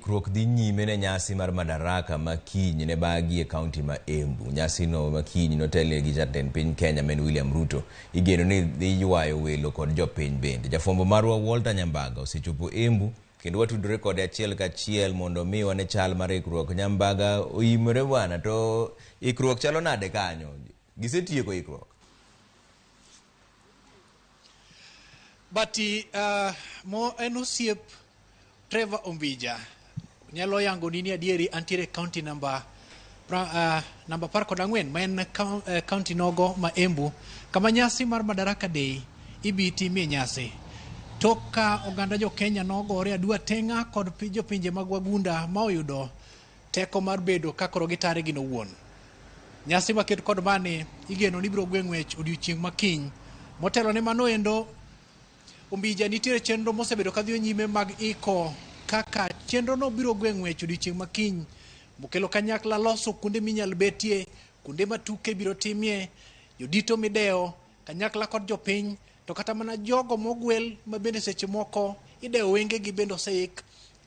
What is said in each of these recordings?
Ikruok dhi nyime ne nyasi mar Madaraka ma kiny ne bagi e kaunti ma Embu. Nyasino ma kiny notelne gi jatend piny Kenya ma en William Ruto. Igeno ni dhi ywayo welo kod jopiny bende. Jafwambo marwa Walter Nyambaga osechopo Embu kendo watudore kode achiel kachiel mondo omi wane chal mar ikruok. Nyambaga oimore bwana to ikruok chalo nade kanyo? Gisetieko ikruok? Bati mo en osiep Trevor Ombija nyalo yangoni ni adieri antiere e county namba namba 14 ma en county nogo ma Embu kama nyasi mar Madaraka Day ibi timie nyasi. Tok ka oganda jo Kenya nogore adua teng'a kod jopinje mag wagunda ma oyudo teko mar bedo ka koro gitare gin owuon. Nyasi maket kod mani igeno ni biro gwe ng'wech odiochieng' ma kiny. Motelo ne mano endo, Ombija nitiere chenro mosebedo kadhiyo nyime mag iko kaka chenro no biro gwe ng'wech odiochieng' ma kiny mokelo kanyakla loso kuonde minyal betie, kuonde ma tuke biro timie, jodito midewo, kanyakla kod jopiny, to kata mana jogo mogwel ma bende seche moko idewo wengegi bende oseik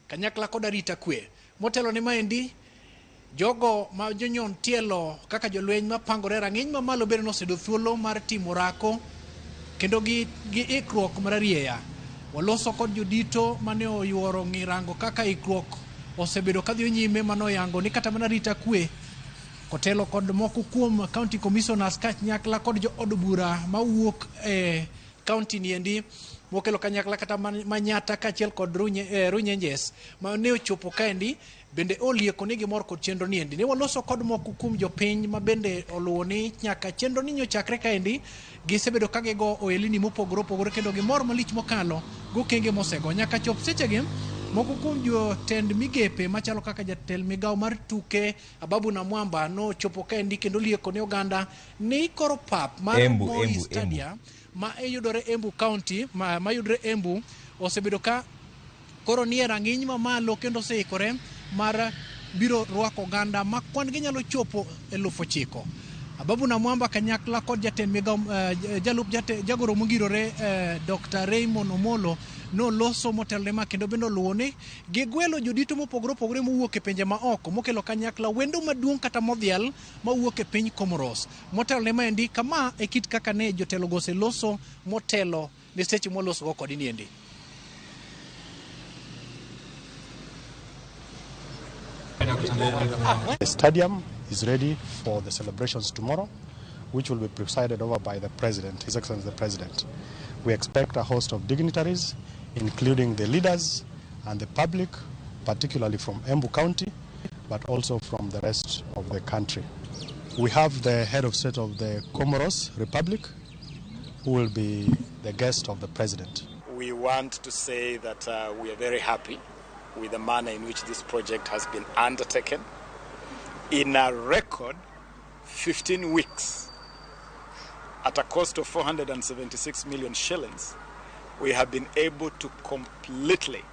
kanyakla kod arita kwe. Motelo ne maendi, jogo ma jonyon tielo kaka jolweny mapangore e rang'iny mamalo bende noseyudo thuolo mar timo orako kendo gi, gi ikruok mararieya. Waloso kod jodito mane oyuoro ng'i rango kaka ikruok osebedo kadhiyo nyime mane oyango ni kata mana arita kwe kotelo kod moko kuom county commissioners kanyakla kod jo od bura mawuok e county niendi mokelo kanyakla kata Manyata kaachiel kod Runyenjes ma ne ochopo kaendi bende olieko ni gimor kod chenro niendi. Ne waloso kod moko kuom jopiny ma bende oluwo ni nyaka chenro ni nyochakre kaendi gisebedo ka gigo ohelni mopogore opogore kendo gimor malich mokalo gokenge mosego. Nyaka chop sechegi moko kuom jotend migepe machalo kaka jatend migawo mar tuke Ababu Namwamba nochopo kaendi kendo olieko ne oganda ni koro pap mar Embu, Moi Embu, Embu. Stadium ma yudore Embu County ma yudore Embu osebedo ka koro nie rang'iny mamalo kendo oseikore mar biro rwako oganda ma kwan gi nyalo chopo 9,000. Ababu Namwamba kanyakla kod jatend migawo jalup jagoro mongirore Dr. Raymond Omolo noloso motelone ma kendo bende oluwo ni gigwelo jodito mopogore opogore mowuok e pinje ma oko mokelo kanyakla wendo maduong' kata modhial mawuok e piny Comoros. Motelo ne maendi, kama e kit kaka ne jotelogo oseloso motelo ne seche mwalosogo kodi niendi. The stadium is ready for the celebrations tomorrow, which will be presided over by the President, His Excellency the President. We expect a host of dignitaries, including the leaders and the public, particularly from Embu County, but also from the rest of the country. We have the head of state of the Comoros Republic, who will be the guest of the President. We want to say that we are very happy with the manner in which this project has been undertaken. In a record 15 weeks, at a cost of 476 million shillings, we have been able to completely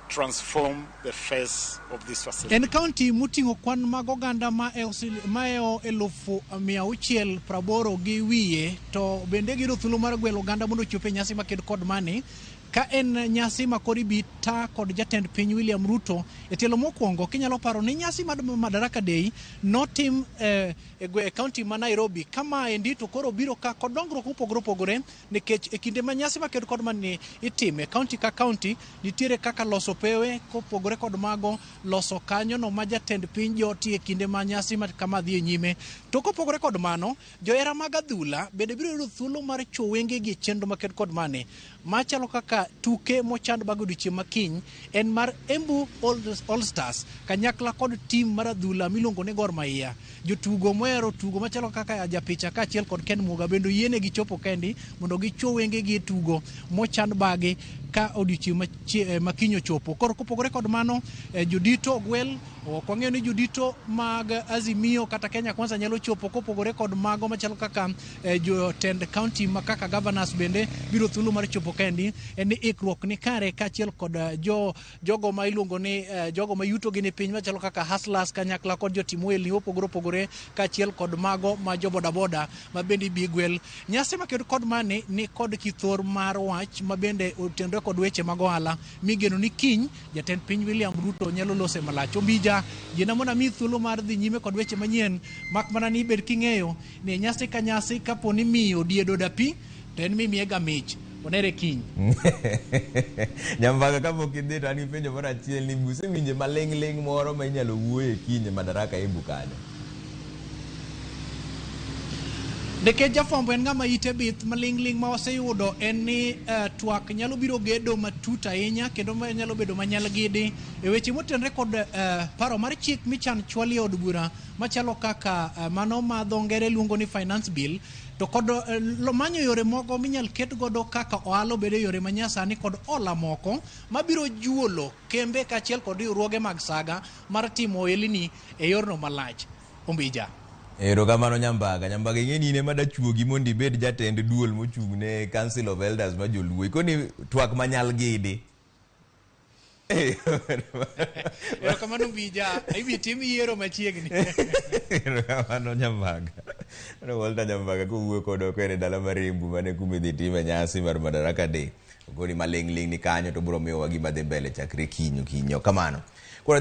transform the face of this facility. En kaunti moting'o kwan mag oganda maeo 680,000 gi wiye to bende giyudo thuolo mar gwelo oganda mondo ochop e nyasi maked kod mani ka en nyasi ma koro ibi ta kod jatend piny William Ruto e tielo mokwongo. Kinyalo paro ni nyasi mar Madaraka Day notim e kaunti ma Nairobi kama endi to koro biro ka kod dongruok mopogore opogore nikech e kinde ma nyasi maked kod mani itime kaunti ka kaunti nitiere kaka loso pewe kopogore kod mago loso kanyono ma jatend piny jotie e kinde ma nyasi ma kama dhi e nyime. To kopogore kod mano, johera mag adhula bende biro yudo thuolo mar chwo wengegi e chenro maked kod mani machalo kaka tuke mochan bang' odiochieng' ma kiny en mar Embu All Stars kanyakla kod tim mar adhula miluongo ni Gor Mahia. Jotugo mohero tugo machalo kaka Japicha kaachiel kod Ken Muga bende oyienegi chopo kendi mondo gichwo wengegi e tugo mochan bagi ka odiochieng' ma kiny ochopo. Koro kopogore kod mano, jodito ogwel, ok wang'eyo ni jodito mag Azimio kata Kenya Kwanza nyalo chopo kopogore kod mago machalo kaka jotend county ma kaka governors bende biro thuolo mar chopo kendi. En ni ikruok ni kare kaachiel kod jogo ma iluongo ni jogo ma yuto gi ni piny machalo kaka hustlers kanyakla kod jotim ohelni mopogore opogore kaachiel kod mago ma jo bodaboda ma bende ibi gwel. Nyasi maked kod mani ni kod kithor mar wach ma bende otenore motenore kod weche mag ohala migeno ni kiny jatend piny William Ruto nyalo lose malach. Ombija, yiena mondo amiyi thuolo mar dhi nyime kod weche manyien, mak mana ni ibed king'eyo ni e nyasi ka nyasi kapo ni miyo diedo dapi to en mimiyega mich. Onere kiny. Nyambaga kapok idhi to an gi penjo moro achiel ni usewinje maling'ling' moro ma inyalo wuoye kiny e Madaraka Embu kanyo? Nikech jafwambo en ng'ama ite bith, maling'ling' ma waseyudo en ni twak nyalo biro gedo matut ahinya kendo nyalo bedo manyal gidi e weche motenore kod paro mar chik michan chwal e od bura machalo kaka mano ma dho ngere luongo ni finance bill to kod manyo yore moko minyal ket godo kaka ohala obed e yore manyasani kod hola moko mabiro juolo kembe kaachiel kod riwruoge mag saga mar timo ohelni e yorno malach. Ombija. Erokamano Nyambaga. Nyambaga ing'e ni in ema dachuogi mondo ibed jatend duol mochung' ne Council of Elders ma joluo. Ikoni twak manyal gidi. Erokamano Mbija, ibi tim yiero machiegni. Erokamano Nyambaga. Mano Walter Nyambaga kowuoyo kodwa koen e dala mar Embu mane kuma idhi time nyasi mar Madaraka Day. Ogoni maling'ling' ni kanyo to biro miyowa gima dhi mbele chakre kiny okinyi. Kamano. Koro